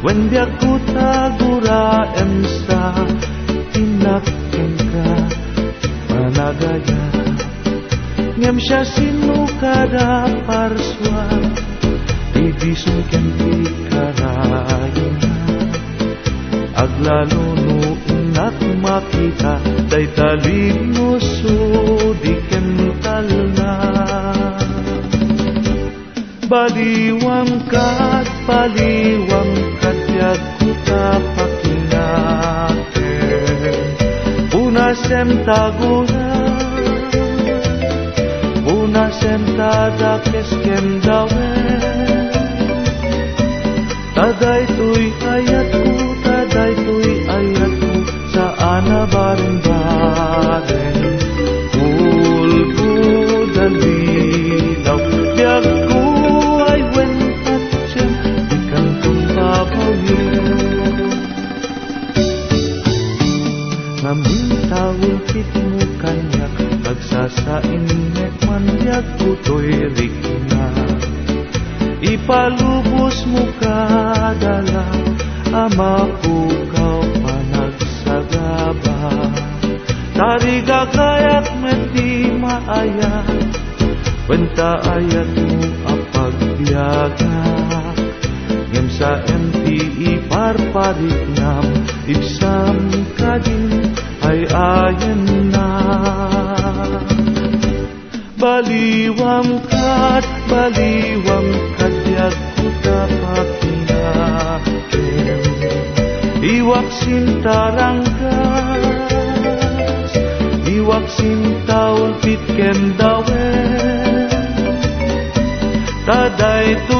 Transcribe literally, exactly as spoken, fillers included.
Wen biagko ta guraem sa innak kenka panagayat. Ngem siasino kada parsua ti bisong ken ti karayona? Aglalo no innak makita dayta libno sudi ken talna. Baliwam kat, baliwam kat, biagko ta pakinakem. Punasem ta gura, punasem ta dakes ken dawes. Ta daytoy ayatko, ta daytoy ayatko, saan a bareng-bareng. Ulbod a lilaw, biagko ay wen patiem, dikanton babawi. Ngem inta ulpitmo kaniak, agsasainnek man biagko toy rikna. Ipalubosmo kada la a mapukaw panagsagaba. Tarigagayak met ti maayat, wen ta ayatmo a pagbiagak. Ngem saem ti iparpariknam, ibsam kadin ay-ayenna. Baliwam kat, baliwam kat, biagko ta pakinakem. Iwak sinta ranggas, iwak sinta ulpit ken dawes. Ta daytoy